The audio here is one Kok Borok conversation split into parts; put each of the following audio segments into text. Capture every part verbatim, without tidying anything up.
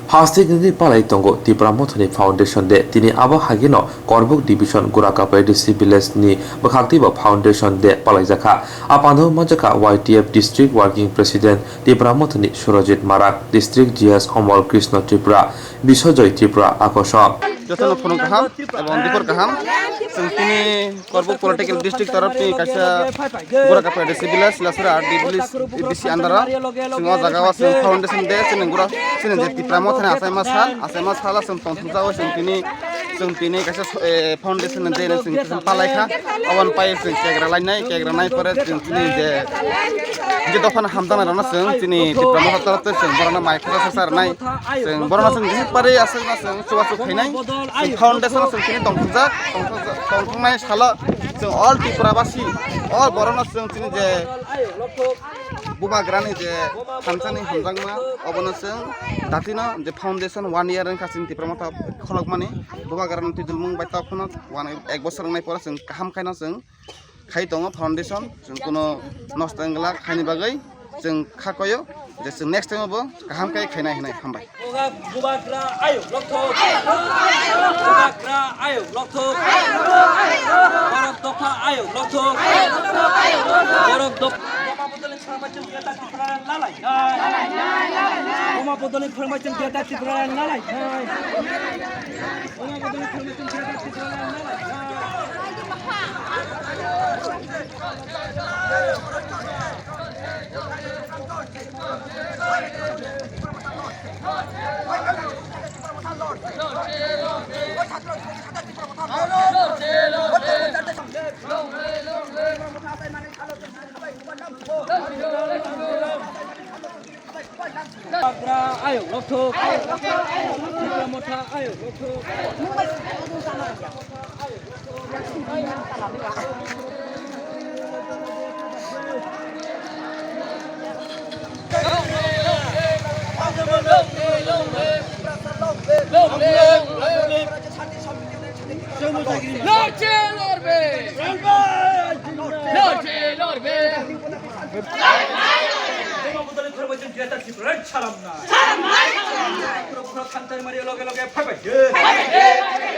Phastik nini palai tongo Tipra Mothani Foundation Day. Tini abo hagino Korbuk Division Guraka P D C Village ni bwkhak twibo Foundation Day palaijakha. A pandao manjakha Y T F District Working President Tipra Mothani Surojit Marak, District G S Omol Krishna Tripura, Bisojoy Tripura akoso. Jotono phunuk kaham ebong dipor kaham. Chwng tini Korbuk Political District torop ni kaisa Guraka P D C Village, Lasura R D Village, D C under o. Chwng o jaga o chwng Foundation Day, chini gura, chini je Tipra Mothani achaima sal, achaima sal o chwng tongthokjak o chwng tini, chwng tini kaisa, eh, Foundation Day no chwng kaisa palai kha. Aboni pai chwng cake rwlainai, cake rwnai pore chwng tini je, je dophano hamjaknai rokno chwng chini Tipra Motha torop tei chwng borokno mai khasa sasa rwnai. Chwng borokno chwng jihik pari aswkno chwng chubachu khainai. Chwng Foundation o chwng tini tongthokjak, tongthokjak, tongthoknai salo chwng all Tripura basi, all borokno chwng chini je Bubagrani je thansani hamjakma, obono chwng datino je Foundation one year wngkha chini Tipra Motha khulukmani, Bubagrani twijlmung bai tok phano one, ek bosor wngnai pore chwng kaham khaino chwng khai tongo Foundation, chwng kuno nosto wngla khaini bagwi chwng kha koyo je chwng next time bo kaham khe khainai hinwi hambai. Bubagra ayuk lokthok. Bubagra ayuk lokthok. Borok dopha ayuk lokthok. Borok dopha. Boma bodolni khorma chwng Greater Tipraland lalai. Boma bodolni khorma chwng Greater Tipraland lalai. Bubagra ayuk lokthok. Tipra Motha ayuk lokthok. Lorche lorbe! Lorche lorbe! Boma bodolni khorma chwng Greater Tipraland salam nai. Salam nai, salam nai. Khorok khorok khantai mari loge loge phaibai de. Phaibai de,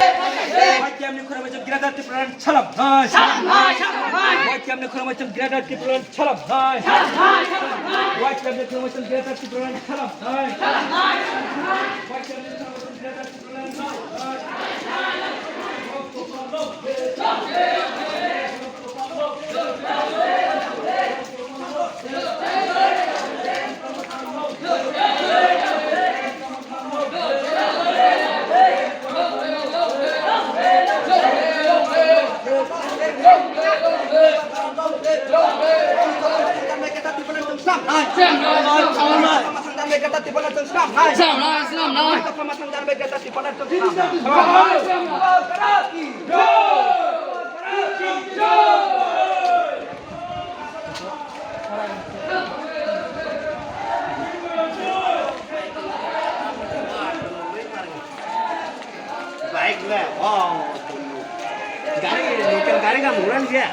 phaibai de, phaibai de. Y T F ni khorma chwng Greater Tipraland salam nai. Salam nai, salam nai. Y T F ni khorma chwng Greater Tipraland salam nai. Salam nai, salam nai. Y T F ni khorma chwng Greater Tipraland salam nai. Salam nai, salam nai. Y T F ni khorma chwng Greater Tipraland salam nai. Bike le, oh, gari, local gari ka muran dia.